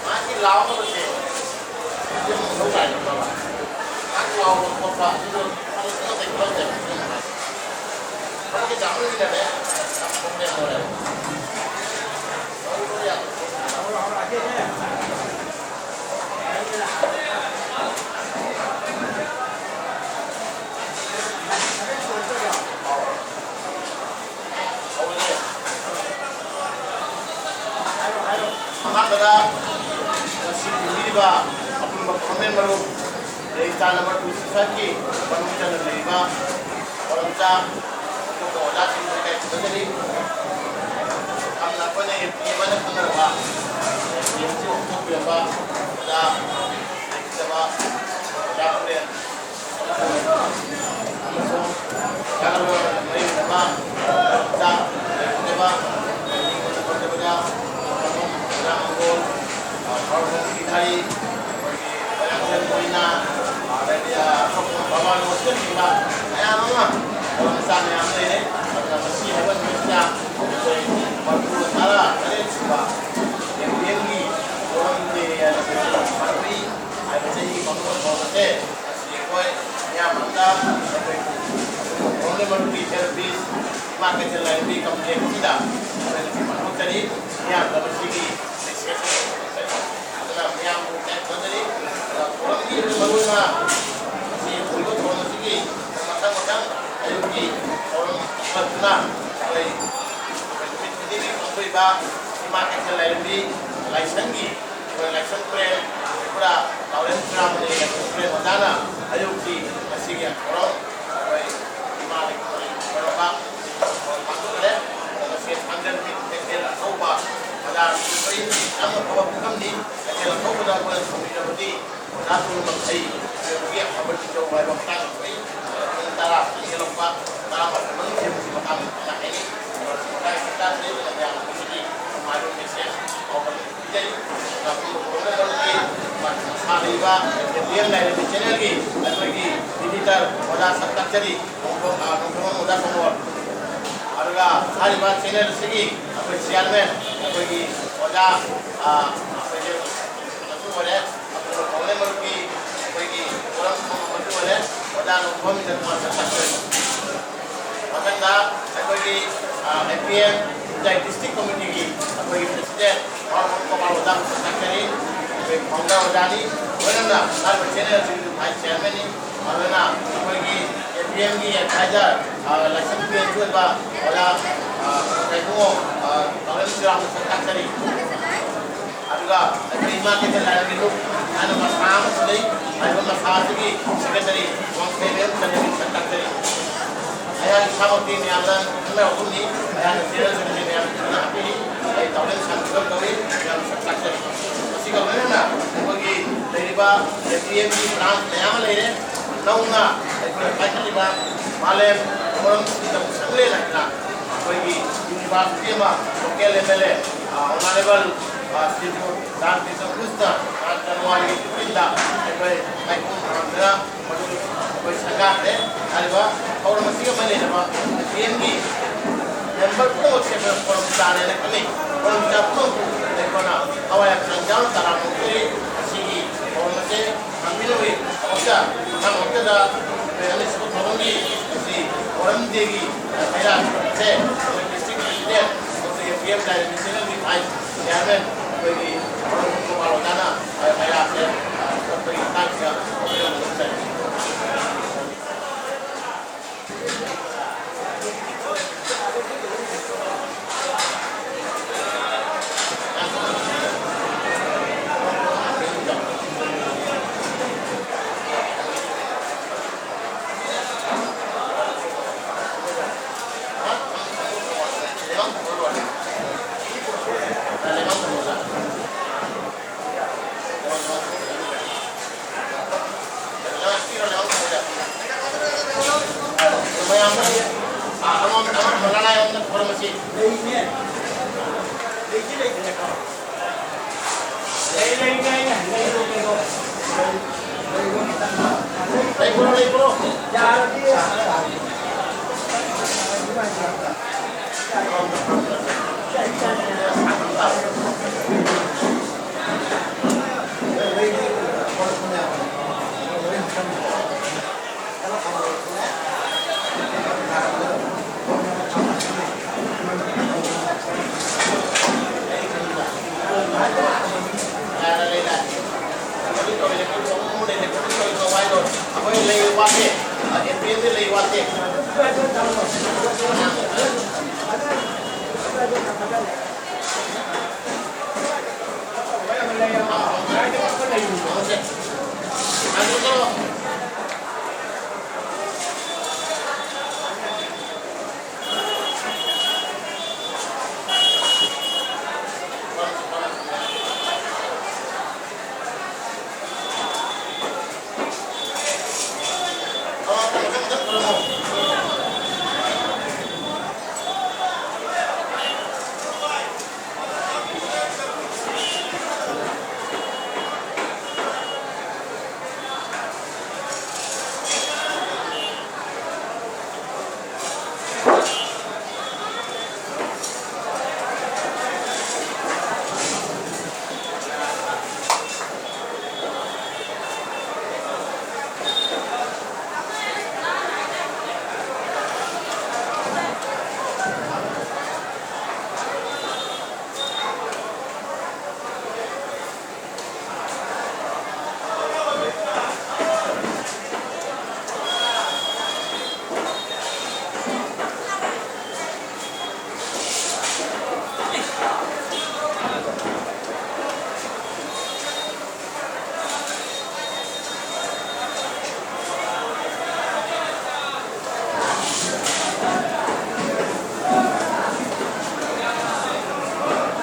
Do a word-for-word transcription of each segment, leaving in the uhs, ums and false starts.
ꯃꯥꯒꯤ ꯂꯥꯎꯅꯕꯁꯦ ꯌꯨꯝ ꯃꯊꯧ ꯇꯥꯏ ꯈꯪꯉꯕ? ꯃꯥꯒꯤ ꯂꯥꯎꯕ ꯈꯣꯠꯄ ꯑꯗꯨꯗꯣ ꯃꯥꯒꯤ ꯈꯪꯗꯦ ꯈꯪꯗꯦ꯫ ꯊꯕꯛꯀꯤ ꯆꯥꯡꯗꯨꯅꯅꯦ ꯌꯥꯝ problem ꯑꯣꯏꯔꯦꯕ꯫ ꯇꯧꯗꯕ ꯌꯥꯗꯕ꯫ ꯑꯍꯥꯟꯕꯗ ꯉꯁꯤ ꯄꯨꯟꯕꯤꯔꯤꯕ ꯑꯄꯨꯟꯕ ꯐꯣꯔꯃꯦꯜ ꯃꯔꯨꯞ, ꯂꯩ ꯆꯥꯟꯅꯕ ꯇꯨ ꯁꯤꯛꯁ ꯐꯥꯏꯚꯀꯤ ꯃꯅꯨꯡ ꯆꯟꯅ ꯂꯩꯔꯤꯕ ꯊꯧꯔꯝ ꯆꯥ ꯑꯇꯣꯞꯄ ꯑꯣꯖꯥꯁꯤꯡ ꯂꯩꯀꯥꯏ ꯈꯨꯟꯗꯒꯤ ꯌꯥꯝꯅ ꯑꯩꯈꯣꯏꯅ ꯑꯦꯝ ꯄꯤ ꯑꯃꯅ ꯈꯪꯅꯔꯕ ꯑꯦꯝ ꯄꯤ ꯑꯃꯁꯨ ꯍꯧꯗꯣꯛꯄꯤꯔꯝꯕ ꯑꯣꯖꯥ ꯂꯩꯈꯤꯗꯕ ꯑꯣꯖꯥ ꯄꯨꯔꯦꯜ ꯑꯃꯁꯨꯡ ꯑꯣꯖꯥ ꯂꯧꯔꯒ ꯃꯔꯤ ꯂꯩꯅꯕ ꯑꯣꯖꯥ ꯂꯩꯈꯤꯗꯕ ꯑꯣꯖꯥ ꯃꯪꯒꯣꯜ, ꯍꯧꯔꯛꯐꯝ ꯄꯤꯊꯔꯤ꯫ ꯑꯩꯈꯣꯏꯒꯤ ꯃꯌꯥꯝꯁꯦ ꯃꯣꯏꯅ ꯑꯗꯩꯗꯤ ꯑꯇꯣꯞꯄ ꯕꯕꯥ ꯂꯣꯟꯁꯤꯟꯈꯤꯕ ꯃꯌꯥꯝ ꯑꯃ ꯃꯆꯥ ꯃꯌꯥꯝ ꯂꯩꯔꯦ꯫ ꯑꯗꯨꯅ ꯉꯁꯤ ꯍꯥꯏꯕ ꯅꯨꯃꯤꯠꯁꯤꯗ ꯑꯩꯈꯣꯏ ꯃꯔꯐꯨ ꯇꯔꯥ ꯇꯔꯦꯠ ꯁꯨꯕ ꯑꯦꯝ ꯕꯤ ꯑꯦꯝꯒꯤ ꯐꯣꯔꯝ ꯗꯦ ꯍꯥꯏꯅ ꯄꯥꯡꯊꯣꯛꯏ꯫ ꯍꯥꯏꯕ ꯆꯍꯤꯒꯤ ꯄꯥꯡꯊꯣꯛꯄ ꯊꯧꯔꯝ ꯑꯁꯦ ꯉꯁꯤ ꯑꯩꯈꯣꯏ ꯃꯤꯌꯥꯝ ꯑꯃꯗ ꯑꯩꯈꯣꯏ ꯐꯣꯔꯝ ꯗꯦ ꯃꯔꯨꯞꯀꯤ ꯁꯦꯜꯐꯤ ꯏꯃꯥ ꯀꯩꯊꯦꯜ ꯂꯥꯏꯔꯦꯝꯕꯤ ꯀꯝꯄ꯭ꯂꯦꯛꯁ ꯑꯁꯤꯗ ꯑꯩꯈꯣꯏ ꯉꯁꯤ ꯄꯥꯡꯊꯣꯛꯆꯔꯤ꯫ ꯃꯤꯌꯥꯝꯗ ꯃꯁꯤꯒꯤ ꯑꯗꯨꯅ ꯃꯤꯌꯥꯝꯕꯨ ꯇꯦꯛ ꯊꯣꯟꯖꯔꯤ꯫ ꯑꯗꯨꯒ ꯊꯧꯔꯝꯒꯤ ꯑꯣꯏꯕ ꯃꯔꯨꯑꯣꯏꯅ ꯉꯁꯤ ꯑꯣꯏꯕ ꯊꯧꯔꯝ ꯑꯁꯤꯒꯤ ꯃꯊꯪ ꯃꯊꯪ ꯑꯌꯨꯛꯀꯤ ꯊꯧꯔꯝ ꯑꯃꯗꯨꯅ ꯑꯩꯈꯣꯏ ꯅꯨꯃꯤꯠ ꯈꯨꯗꯤꯡꯒꯤ ꯄꯥꯡꯊꯣꯛꯏꯕ ꯏꯃꯥ ꯀꯩꯊꯦꯜ ꯂꯥꯏꯔꯦꯝꯕꯤ ꯂꯥꯏꯁꯪꯒꯤ ꯑꯩꯈꯣꯏ ꯂꯥꯏꯁꯪ ꯄꯔꯦꯡ ꯄꯨꯔꯥ ꯂꯥꯎꯔꯦꯝ ꯆꯨꯔꯥꯃꯅꯤ ꯂꯥꯏꯁꯪ ꯄꯔꯦꯡ ꯑꯣꯖꯥꯅ ꯑꯌꯨꯛꯀꯤ ꯉꯁꯤꯒꯤ ꯊꯧꯔꯝ ꯑꯩꯈꯣꯏ ꯏꯃꯥ ꯂꯩꯈꯣꯏ ꯂꯣꯏꯔꯕ ꯊꯧꯔꯝ ꯄꯥꯡꯊꯣꯛꯈ꯭ꯔꯦ꯫ ꯉꯁꯤ ꯊꯥꯡꯖ ꯅꯨꯃꯤꯠ ꯀꯩꯊꯦꯜ ꯑꯆꯧ ꯌꯥꯝꯅ ꯐꯕ ꯐꯤꯕꯝꯅꯤ꯫ ꯀꯩꯊꯦꯜ ꯊꯣꯛꯄꯗ ꯑꯩꯈꯣꯏꯅ ꯊꯣꯡꯕꯤꯔꯕꯗꯤ ꯑꯣꯖꯥ ꯄꯨꯝꯅꯃꯛ ꯑꯩ ꯑꯩꯈꯣꯏꯒꯤ ꯑꯐꯕ ꯇꯤꯟꯖꯧ ꯍꯥꯏꯕ ꯃꯇꯥꯡ ꯑꯩ ꯄꯨꯡ ꯇꯔꯥ ꯍꯦꯜꯂꯛꯄ ꯇꯔꯥꯃꯥꯊꯣꯏ ꯃꯅꯨꯡ ꯁꯦꯝꯕꯒꯤ ꯃꯇꯥꯡꯗ ꯈꯤꯇꯪ ꯍꯥꯏꯅꯤꯡꯉꯤ꯫ ꯃꯇꯥꯡ ꯆꯥꯗ꯭ꯔꯦ, ꯃꯌꯥꯝ ꯑꯁꯤꯒꯤ ꯅꯨꯡꯉꯥꯏꯕ ꯃꯦꯁꯦꯖ ꯐꯥꯎꯕ ꯄꯤꯖꯔꯤ꯫ ꯑꯗꯨꯒ ꯄꯨꯔꯛꯅꯕꯒꯤ ꯁꯥꯔꯤꯕ ꯑꯦꯝ ꯂꯥꯏꯔꯦꯝꯕꯤ ꯆꯦꯅꯦꯜꯒꯤ ꯑꯩꯈꯣꯏꯒꯤ ꯏꯗꯤꯇꯔ ꯑꯣꯖꯥ ꯁꯛ ꯇꯥꯛꯆꯔꯤ ꯅꯣꯡꯊꯣꯝ-, ꯑ, ꯅꯣꯡꯊꯣꯝꯕꯝ ꯑꯣꯖꯥ ꯀꯣꯡꯒꯣꯜ꯫ ꯑꯗꯨꯒ ꯍꯥꯏꯔꯤꯕ ꯆꯦꯅꯦꯜ ꯑꯁꯤꯒꯤ ꯑꯩꯈꯣꯏ ꯆꯤꯌꯥꯔꯃꯦꯟ ꯑꯩꯈꯣꯏꯒꯤ ꯑꯣꯖꯥ, ꯑ, ꯑꯩꯈꯣꯏꯒꯤ ꯑꯣꯏꯔꯦ, ꯑꯗꯨꯒ ꯄꯥꯎꯃꯩ ꯃꯔꯨꯞꯀꯤ ꯑꯩꯈꯣꯏꯒꯤ ꯄꯣꯔꯝ ꯐꯝꯕ ꯑꯣꯏꯔꯦ, ꯑꯣꯖꯥ ꯅꯣꯡꯊꯣꯝꯕꯝ ꯏꯟꯗ꯭ꯔꯀꯨꯃꯥꯔ ꯁꯛ ꯇꯥꯛꯆꯔꯤ꯫ ꯃꯊꯪꯗ ꯑꯩꯈꯣꯏꯒꯤ, ꯑ, ꯑꯦ ꯄꯤ ꯑꯦꯝ ꯈꯨꯔꯥꯏ ꯗꯤꯁꯇ꯭ꯔꯤꯛ ꯀꯃꯤꯇꯤꯒꯤ ꯑꯩꯈꯣꯏꯒꯤ ꯄ꯭ꯔꯦꯁꯤꯗꯦꯟ ꯃꯥꯎ ꯒꯣꯄꯥꯜ ꯑꯣꯖꯥ ꯁꯛ ꯇꯥꯛꯆꯔꯤ꯫ ꯑꯩꯈꯣꯏ ꯐꯥꯎꯟꯗꯔ ꯑꯣꯖꯥꯅꯤ꯫ ꯂꯣꯏꯅꯅ ꯍꯥꯏꯔꯤꯕ ꯆꯦꯅꯦꯜ ꯑꯁꯤꯒꯤ ꯚꯥꯏꯁ ꯆꯤꯌꯥꯔꯃꯦꯟꯅꯤ꯫ ꯑꯗꯨꯅ ꯑꯩꯈꯣꯏꯒꯤ ꯑꯦ ꯄꯤ ꯑꯦꯝꯒꯤ ꯑꯦꯗꯚꯥꯏꯖꯔ, ꯑ, ꯂꯥꯏꯁ꯭ꯔꯝ ꯄꯤ ꯑꯣꯏꯕ ꯑꯣꯖꯥ, ꯑ, ꯀꯩꯕꯨꯡꯉꯣ, ꯑ, ꯇꯥꯎꯔꯦꯝ ꯁꯤꯔꯥꯝꯅ ꯁꯛ ꯇꯥꯛꯆꯔꯤ꯫ ꯑꯗꯨꯒ ꯑꯩꯈꯣꯏ ꯏꯃꯥ ꯀꯩꯊꯦꯜ ꯂꯥꯏꯔꯦꯝꯕꯤ ꯂꯨꯞ ꯍꯥꯏꯅ ꯃꯁꯥ ꯑꯃꯁꯨ ꯂꯩ꯫ ꯍꯥꯏꯔꯤꯕ ꯃꯁꯥ ꯑꯁꯤꯒꯤ ꯁꯦꯀ꯭ꯔꯦꯇꯔꯤ ꯋꯥꯡꯈꯩ ꯃꯌꯨꯝ ꯆꯟꯗꯕꯤ ꯁꯛ ꯇꯥꯛꯆꯔꯤ꯫ ꯑꯩꯍꯥꯛ ꯏꯁꯥꯃꯛꯇꯤ ꯃꯌꯥꯝꯅ ꯈꯪꯅꯕ ꯑꯗꯨꯝꯅꯤ꯫ ꯑꯩꯍꯥꯛꯅ ꯖꯦꯅꯔꯦꯜ ꯁꯦꯀ꯭ꯔꯦꯇꯔꯤ ꯃꯌꯥꯝ ꯈꯪꯅ ꯍꯥꯞꯄꯤꯔꯤ꯫ ꯑꯩ ꯇꯥꯎꯔꯦꯟ ꯁꯥꯟꯇꯤꯕꯝ ꯀꯧꯏ꯫ ꯃꯌꯥꯝ ꯁꯛ ꯇꯥꯛꯆꯔꯤ꯫ ꯃꯁꯤꯒ ꯂꯣꯏꯅꯅ ꯑꯩꯈꯣꯏꯒꯤ ꯂꯩꯔꯤꯕ ꯑꯦ ꯄꯤ ꯑꯦꯝꯒꯤ ꯕ꯭ꯔꯥꯟꯁ ꯃꯌꯥꯝ ꯑꯃ ꯂꯩꯔꯦ꯫ ꯅꯧꯅ ꯑꯩꯈꯣꯏꯅ ꯄꯥꯏꯈꯠꯂꯤꯕ ꯃꯥꯂꯦꯝ ꯃꯔꯝ ꯁꯪꯂꯦꯟ ꯍꯥꯏꯅ ꯑꯩꯈꯣꯏꯒꯤ ꯌꯨꯅꯤꯚꯔꯁꯤꯇꯤ ꯑꯃ ꯂꯣꯀꯦꯜ ꯑꯦꯝ ꯑꯦꯜ ꯑꯦ, ꯑ, ꯑꯣꯅꯔꯦꯕꯜ, ꯑ, ꯁ꯭ꯔꯤ ꯖꯣ ꯔꯥꯝꯀ꯭ꯔꯤꯁꯅ ꯀ꯭ꯔꯨꯁꯅ ꯖꯅꯋꯥꯔꯤꯒꯤ ꯐꯤꯐꯇꯤꯟꯗ ꯑꯩꯈꯣꯏ ꯂꯥꯏꯐꯝ ꯐꯪꯍꯟꯗꯨꯅ ꯃꯗꯨ ꯑꯩꯈꯣꯏ ꯁꯪꯒꯥꯈ꯭ꯔꯦ꯫ ꯍꯥꯏꯔꯤꯕ ꯊꯧꯔꯝ ꯑꯁꯤꯒ ꯃꯔꯤ ꯂꯩꯅꯕ ꯕꯤ ꯑꯦꯝꯒꯤ ꯃꯦꯝꯕꯔ ꯄꯨꯝꯅꯃꯛꯁꯦ ꯑꯩꯈꯣꯏ ꯐꯣꯔꯝ ꯆꯥꯔꯦꯅ ꯈꯜꯂꯤ꯫ ꯐꯣꯔꯝ ꯆꯥ ꯄꯨꯝꯅꯃꯛꯄꯨ ꯑꯩꯈꯣꯏꯅ ꯊꯋꯥꯏ ꯍꯛꯆꯥꯡ ꯌꯥꯎꯅ ꯇꯔꯥꯝꯅ ꯑꯣꯛꯆꯔꯤ꯫ ꯉꯁꯤꯒꯤ ꯊꯧꯔꯝ ꯑꯁꯤ ꯉꯥꯛꯄꯤꯅꯕꯒꯤ ꯊꯕꯛꯇ ꯃꯊꯪ ꯃꯊꯪꯗ ꯑꯩꯈꯣꯏ ꯑꯅꯤꯁꯨꯕ ꯊꯧꯔꯝꯒꯤ ꯉꯁꯤ ꯐꯣꯔꯝ ꯗꯦꯒꯤ ꯃꯩꯔꯥ ꯑꯁꯦ ꯑꯩꯈꯣꯏ ꯗꯤꯁꯇ꯭ꯔꯤꯛ ꯄ꯭ꯔꯦꯁꯤꯗꯦꯟ, ꯑꯩꯈꯣꯏ ꯄꯤ ꯑꯦꯝ ꯂꯥꯏꯔꯦꯝꯕꯤ ꯆꯦꯅꯦꯜꯒꯤ ꯚꯥꯏꯁ ꯆꯤꯌꯥꯔꯃꯦꯟ, ꯑꯩꯈꯣꯏꯒꯤ ꯊꯧꯔꯝ ꯒꯣꯄꯥꯜ ꯑꯣꯖꯥꯅ ꯃꯩꯔꯥꯁꯦ ꯀꯠꯄꯒꯤ ꯃꯇꯥꯡꯁꯤꯗ ꯋꯥꯐꯝ ꯑꯃ ꯆꯪꯉꯤ꯫ ꯂꯩꯅꯦ꯫ ꯂꯩꯗꯤ ꯂꯩꯇ꯭ꯔꯦꯀꯣ꯫ ꯂꯩ, ꯂꯩ, ꯂꯩ, ꯂꯩ, ꯂꯩ, ꯂꯩ꯫ ꯂꯩꯕ꯭ꯔꯣ, ꯂꯩꯕ꯭ꯔꯣ? ꯌꯥꯔꯗꯤ꯫ ꯑꯩꯈꯣꯏ ꯂꯩ ꯋꯥꯠꯂꯦ꯫ ꯑꯦꯝ ꯄꯤ ꯑꯦꯜꯗ ꯂꯩ ꯋꯥꯠꯂꯦ꯫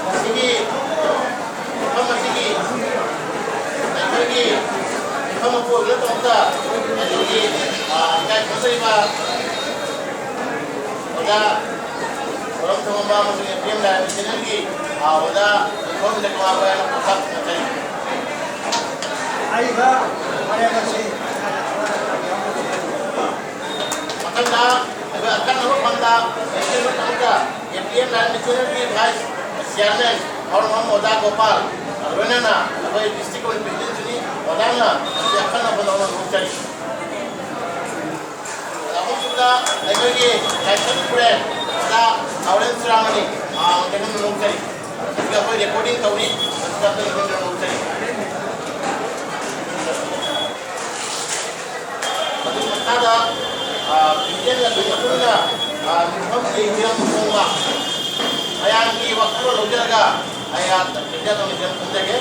ꯃꯁꯤꯒꯤ ꯃꯐꯝ ꯑꯁꯤꯒꯤ ꯑꯩꯈꯣꯏꯒꯤ ꯃꯤꯐꯝ ꯑꯃ ꯑꯣꯏꯕ ꯅꯠꯇꯕ ꯑꯩꯈꯣꯏꯒꯤ, ꯑ, ꯏꯀꯥꯏ ꯈꯨꯝꯅꯖꯔꯤꯕ ꯑꯣꯖꯥ ꯑꯃꯁꯨꯡ ꯑꯦꯝ ꯄꯤ ꯑꯦꯝ ꯂꯥꯏꯔꯦꯝꯕꯤ ꯆꯦꯅꯦꯜꯒꯤ, ꯑꯥ, ꯑꯣꯖꯥ ꯂꯤꯟꯊꯣꯏꯕꯝ ꯏꯟꯗ꯭ꯔꯀꯨꯃꯥꯔ ꯃꯈꯣꯏ ꯑꯩꯅ ꯄ꯭ꯔꯣꯒ꯭ꯔꯥꯝ ꯇꯧꯖꯔꯤ꯫ ꯍꯥꯏꯔꯤꯕ ꯋꯥꯔꯦꯞ ꯑꯁꯤ ꯃꯊꯪꯗ ꯑꯩꯈꯣꯏ ꯑꯀꯛꯅꯕ ꯐꯝꯗ ꯑꯦꯝ ꯄꯤ ꯑꯦꯝ ꯂꯥꯏꯔꯦꯝꯕꯤ ꯆꯦꯅꯦꯜꯒꯤ ꯚꯥꯏꯁ ꯆꯤꯌꯥꯔꯃꯦꯟ ꯍꯣꯔꯃꯝ ꯑꯣꯖꯥ ꯒꯣꯄꯥꯜ, ꯂꯣꯏꯅꯅ ꯑꯩꯈꯣꯏ ꯗꯤꯁꯇ꯭ꯔꯤꯛ ꯀꯃꯤꯇꯤ ꯄ꯭ꯔꯦꯁꯤꯗꯦꯟꯁꯤꯅꯤ꯫ ꯑꯣꯖꯥꯅ ꯃꯁꯤ ꯑꯈꯟꯅꯕ ꯂꯧꯅ ꯅꯣꯛꯆꯔꯤ꯫ ꯑꯍꯨꯝꯁꯨꯕꯗ ꯑꯩꯈꯣꯏꯒꯤ ꯂꯥꯏꯁ꯭ꯔꯝ ꯈꯨꯔꯦꯟ ꯑꯣꯖꯥ ꯂꯥꯎꯔꯦꯟ ꯆꯨꯔꯥꯃꯅꯤ, ꯑꯥ, ꯃꯈꯣꯏꯅ ꯂꯧꯖꯔꯤ꯫ ꯃꯁꯤꯗ ꯑꯩꯈꯣꯏ ꯔꯦꯀꯣꯔꯗꯤꯡ ꯇꯧꯔꯤ꯫ ꯃꯁꯤꯗ ꯑꯩꯈꯣꯏ ꯂꯧꯖꯔꯤ꯫ ꯃꯗꯨꯒꯤ ꯃꯈꯥꯗ, ꯑꯥ, ꯄ꯭ꯔꯦꯁꯤꯗꯦꯟ ꯑꯗꯨꯒꯤ ꯃꯇꯨꯡ ꯏꯟꯅ, ꯑꯥ, ꯃꯤꯐꯝꯒꯤ ꯍꯤꯔꯝ ꯐꯣꯡꯕ ꯃꯌꯥꯝꯒꯤ ꯋꯥꯈꯜꯂꯣꯟ ꯂꯧꯖꯔꯒ ꯑꯩ, ꯑꯥ, ꯄ꯭ꯔꯦꯁꯤꯗꯦꯟ ꯑꯃ ꯍꯤꯔꯝ ꯐꯣꯡꯖꯒꯦ꯫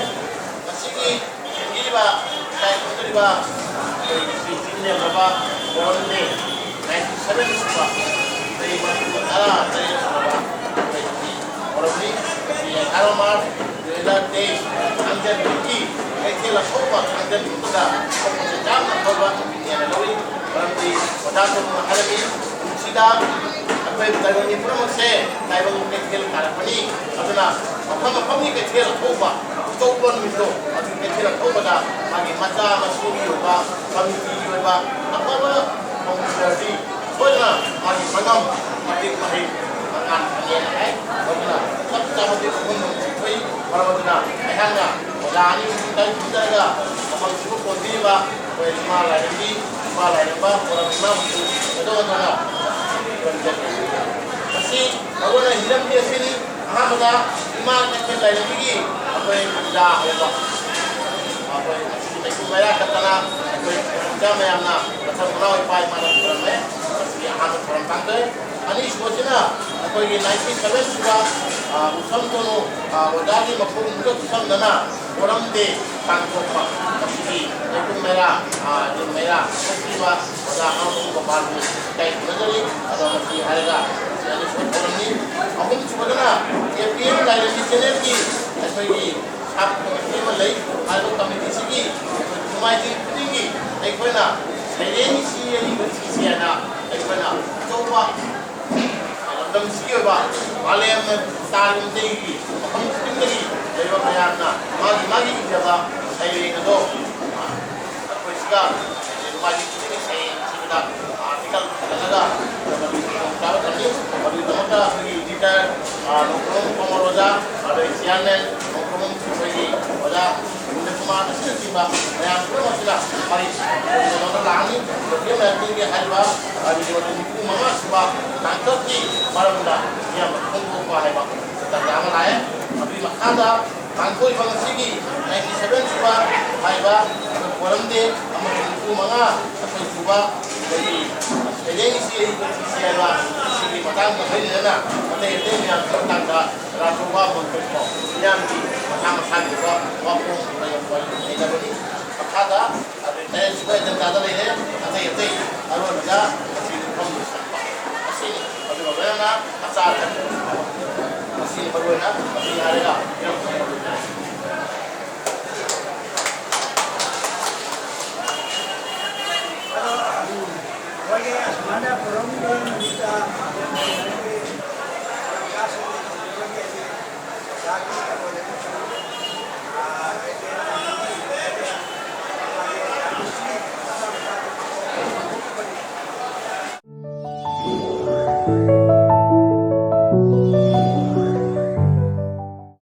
ꯃꯁꯤꯒꯤ ꯁꯦꯝꯕꯤꯔꯤꯕ, ꯏꯀꯥꯏ ꯈꯨꯝꯅꯔꯤꯕ ꯑꯩꯈꯣꯏꯒꯤ ꯁ꯭ꯔꯤ ꯆꯤꯡꯂꯦꯝꯂꯕ ꯐꯣꯔꯝꯁꯦ ꯅꯥꯏꯟꯇꯤ ꯁꯚꯦꯟ ꯁꯨꯕ, ꯆꯍꯤ ꯃꯔꯤꯐꯨ ꯇꯔꯥ ꯇꯔꯦꯠ ꯁꯨꯔꯕ ꯑꯩꯈꯣꯏꯒꯤ ꯐꯣꯔꯝꯅꯤ꯫ ꯉꯁꯤ ꯑꯦꯒꯥꯔꯣ ꯃꯥꯔꯆ ꯗꯨ ꯍꯖꯥꯔ ꯇꯦꯏꯁ, ꯊꯥꯡꯖ ꯅꯨꯃꯤꯠꯀꯤ ꯀꯩꯊꯦꯜ ꯑꯐꯧꯕ ꯊꯥꯡꯖ ꯅꯨꯃꯤꯠꯇꯨꯗ ꯊꯣꯛꯄꯁꯦ ꯌꯥꯝꯅ ꯐꯕ ꯅꯨꯃꯤꯠꯅꯦꯅ ꯂꯧꯏ꯫ ꯃꯔꯝꯗꯤ ꯑꯣꯖꯥ ꯆꯧꯅ ꯍꯥꯏꯔꯝꯃꯤ, ꯀꯨꯝꯁꯤꯗ ꯑꯩꯈꯣꯏ ꯇꯥꯏꯕꯪ ꯃꯤ ꯄꯨꯝꯅꯃꯛꯁꯦ ꯇꯥꯏꯕꯪ ꯀꯩꯊꯦꯜ ꯀꯥꯔꯛꯄꯅꯤ꯫ ꯑꯗꯨꯅ ꯃꯐꯝ ꯃꯐꯝꯒꯤ ꯀꯩꯊꯦꯜ ꯑꯐꯧꯕ ꯑꯆꯧꯕ ꯅꯨꯃꯤꯠꯇꯣ, ꯑꯗꯨꯒꯤ ꯀꯩꯊꯦꯜ ꯑꯐꯧꯕꯗ ꯃꯥꯒꯤ ꯃꯆꯥ ꯃꯁꯨꯒꯤ ꯑꯣꯏꯕ, ꯀꯝꯃ꯭ꯌꯨꯅꯤꯇꯤꯒꯤ ꯑꯣꯏꯕ ꯑꯐꯕ ꯐꯪꯗ꯭ꯔꯗꯤ ꯁꯣꯏꯗꯅ ꯃꯥꯒꯤ ꯃꯉꯝ, ꯃꯇꯤꯛ ꯃꯍꯩ, ꯃꯉꯥꯜ ꯐꯪꯉꯦꯅ ꯍꯥꯏ꯫ ꯑꯗꯨꯅ ꯆꯞ ꯆꯥꯕꯗꯤ ꯑꯍꯨꯝ ꯑꯣꯏꯅ ꯆꯤꯡꯊꯣꯛꯏ꯫ ꯃꯔꯝ ꯑꯗꯨꯅ ꯑꯩꯍꯥꯛꯅ ꯑꯣꯖꯥ ꯑꯅꯤ ꯑꯍꯨꯝꯗ ꯊꯝꯖꯔꯒ ꯃꯐꯝꯁꯤꯕꯨ ꯀꯣꯟꯕꯤꯔꯤꯕ ꯑꯩꯈꯣꯏ ꯏꯃꯥ ꯂꯥꯏꯔꯦꯝꯕꯤ, ꯏꯃꯥ ꯂꯥꯏꯔꯦꯝꯕ ꯄꯨꯔꯝ ꯏꯃꯥꯕꯨꯁꯨ ꯊꯣꯏꯗꯣꯛ ꯍꯦꯟꯗꯣꯛꯅ ꯈꯨꯔꯨꯝꯖꯔꯤ꯫ ꯃꯁꯤ ꯃꯔꯨꯑꯣꯏꯅ ꯍꯤꯔꯝꯗꯤ ꯑꯁꯤꯅꯤ꯫ ꯑꯍꯥꯟꯕꯗ ꯏꯃꯥ ꯀꯩꯊꯦꯜ ꯂꯥꯏꯔꯦꯝꯕꯤꯒꯤ ꯑꯩꯈꯣꯏ ꯄꯨꯖꯥ ꯍꯧꯕ, ꯑꯩꯈꯣꯏ ꯂꯩꯀꯨ ꯃꯩꯔꯥ ꯀꯠꯇꯅ ꯑꯩꯈꯣꯏ ꯄꯨꯖꯥ ꯃꯌꯥꯝꯅ ꯃꯊꯪ ꯃꯅꯥꯎ ꯏꯄꯥ ꯏꯃꯥꯅ ꯈꯨꯔꯝꯃꯦ꯫ ꯃꯁꯤꯒꯤ ꯑꯍꯥꯟꯕ ꯊꯧꯔꯝ ꯄꯥꯡꯊꯣꯛꯑꯦ꯫ ꯑꯅꯤꯁꯨꯕꯁꯤꯅ ꯑꯩꯈꯣꯏꯒꯤ ꯅꯥꯏꯟꯇꯤ ꯁꯚꯦꯟ ꯁꯨꯕ, ꯑ, ꯎꯁꯝ ꯀꯣꯅꯨ, ꯑ, ꯑꯣꯖꯥꯒꯤ ꯃꯄꯨ ꯃꯨꯛꯇ ꯈꯨꯠꯁꯝꯅꯅ ꯄꯣꯔꯝ ꯗꯦ ꯄꯥꯡꯊꯣꯛꯄ ꯑꯁꯤꯒꯤ ꯂꯩꯀꯨꯝ ꯃꯩꯔꯥ, ꯑ, ꯂꯤꯟ ꯃꯩꯔꯥ ꯊꯣꯛꯈꯤꯕ ꯑꯣꯖꯥ ꯍꯥꯎ ꯒꯣꯄꯥꯜꯕꯨ ꯏꯀꯥꯏ ꯈꯨꯝꯅꯖꯔꯤ꯫ ꯑꯗꯣ ꯃꯁꯤ ꯍꯥꯏꯔꯒ ꯃꯁꯤ ꯑꯅꯤꯁꯨꯕ ꯊꯧꯔꯝꯅꯤ꯫ ꯑꯍꯨꯝꯁꯨꯕꯗꯅ ꯑꯦ ꯄꯤ ꯑꯦꯝ ꯂꯥꯏꯔꯦꯝꯕꯤ ꯆꯦꯅꯦꯜꯒꯤ ꯑꯩꯈꯣꯏꯒꯤ ꯁꯕ ꯀꯃꯤꯇꯤ ꯑꯃ ꯂꯩ꯫ ꯍꯥꯏꯔꯤꯕ ꯀꯃꯤꯇꯤꯁꯤꯒꯤ ꯑꯩꯈꯣꯏ ꯅꯣꯡꯃꯥꯏꯖꯤꯡ ꯈꯨꯗꯤꯡꯒꯤ ꯑꯩꯈꯣꯏꯅ ꯁꯩꯔꯦꯡ ꯏꯁꯩ ꯑꯏꯕ ꯏꯁꯩꯁꯦ ꯍꯥꯏꯅ ꯑꯩꯈꯣꯏꯅ ꯑꯆꯧꯕ ꯂꯝꯁꯤꯒꯤ ꯑꯣꯏꯕ ꯃꯥꯂꯦꯝ ꯇꯥꯔꯤꯕ ꯃꯐꯝ ꯈꯨꯗꯤꯡꯗꯒꯤ ꯂꯩꯕ ꯃꯌꯥꯝꯅ ꯃꯥꯒꯤ ꯃꯥꯒꯤ ꯏꯖꯕ ꯁꯩꯔꯦꯡ ꯑꯗꯣ ꯑꯩꯈꯣꯏ ꯁꯤꯒ ꯅꯣꯡꯃꯥꯏꯖꯤꯡ ꯈꯨꯗꯤꯡꯒꯤ ꯁꯩꯔꯦꯡ ꯁꯤꯕꯗ ꯑꯥꯔꯇꯤꯀꯜ ꯐꯖꯅꯒ ꯃꯗꯨꯒꯤ ꯈꯨꯗꯣꯡꯆꯥꯕ ꯐꯪꯏ꯫ ꯃꯗꯨꯒꯤꯗꯃꯛꯇ ꯑꯩꯈꯣꯏꯒꯤ ꯏꯗꯤꯇꯔ, ꯑ, ꯅꯣꯡꯊꯣꯝꯕꯝ ꯀꯃꯜ ꯑꯣꯖꯥ, ꯑꯗꯩ ꯆꯤꯌꯥꯔꯃꯦꯟ ꯅꯣꯡꯊꯣꯝꯕꯝ ꯑꯩꯈꯣꯏꯒꯤ ꯑꯣꯖꯥ ꯏꯟꯗ꯭ꯔ ꯀꯨꯃꯥꯔ ꯑꯁꯤꯅꯆꯤꯡꯕ ꯃꯌꯥꯝ ꯄꯨꯝꯅꯃꯛꯁꯤꯅ ꯃꯔꯤ ꯂꯩꯅꯕ ꯂꯥꯛꯑꯅꯤ꯫ ꯃꯗꯨꯒꯤ ꯃꯌꯥꯝꯗꯒꯤ ꯍꯥꯏꯔꯤꯕ, ꯑ, ꯔꯦꯗꯤꯑꯣ ꯅꯤꯐꯨ ꯃꯉꯥ ꯁꯨꯕ ꯇꯥꯡꯀꯛꯀꯤ ꯃꯔꯝꯗ ꯃꯤꯌꯥꯝꯅ ꯐꯣꯡꯗꯣꯛꯄ ꯍꯥꯏꯕ ꯇꯥꯟꯖꯥ ꯑꯃ ꯂꯥꯛꯑꯦ꯫ ꯑꯗꯨꯒꯤ ꯃꯈꯥꯗ ꯄꯥꯡꯊꯣꯛꯏꯕ ꯉꯁꯤꯒꯤ ninety seven ꯁꯨꯕ ꯍꯥꯏꯕ ꯐꯣꯔꯝ ꯗꯦ ꯑꯃꯁꯨꯡ ꯅꯤꯐꯨ ꯃꯉꯥ ꯑꯩꯈꯣꯏ ꯁꯨꯕ ꯑꯩꯈꯣꯏꯒꯤ ꯁꯩꯔꯦꯡ ꯏꯆꯦ ꯏꯆꯦ ꯍꯥꯏꯕ ꯁꯤꯒꯤ ꯃꯇꯥꯡꯗ ꯂꯣꯏꯅꯅ ꯑꯇꯩ ꯑꯇꯩ ꯃꯌꯥꯝꯒꯤ ꯃꯇꯥꯡꯗ ꯔꯥꯖꯨ ꯋꯥ ꯃꯣꯟꯊꯣꯛꯄ ꯃꯤꯌꯥꯝꯒꯤ ꯃꯁꯥ ꯃꯁꯥꯒꯤ ꯑꯣꯏꯕ ꯋꯥꯐꯝ ꯂꯩꯅꯕꯅꯤ꯫ ꯃꯈꯥꯗ ꯑꯗꯨ ꯇꯔꯦꯠ ꯁꯨꯕ ꯑꯦꯖꯦꯟꯗꯥꯗ ꯂꯩꯔꯦ꯫ ꯑꯇꯩ ꯑꯇꯩ ꯑꯔꯣꯏꯕꯗ ꯃꯁꯤꯒꯤ ꯐꯝ ꯂꯣꯏꯁꯤꯟꯕ ꯑꯁꯤꯅꯤ꯫ ꯑꯗꯨꯒ ꯂꯣꯏꯅꯅ ꯑꯆꯥ ꯑꯊꯛ ꯃꯁꯤ ꯃꯔꯨꯑꯣꯏꯅ ꯃꯁꯤ ꯍꯥꯏꯔꯒ ꯑꯩꯈꯣꯏꯒꯤ ꯑꯁꯨꯃꯥꯏꯅ ꯄꯨꯔꯝꯃꯤꯕ ꯅꯨꯃꯤꯠꯇ ꯑꯣꯖꯥꯒꯤ ꯑꯣꯏꯅꯁꯨ, ꯑ,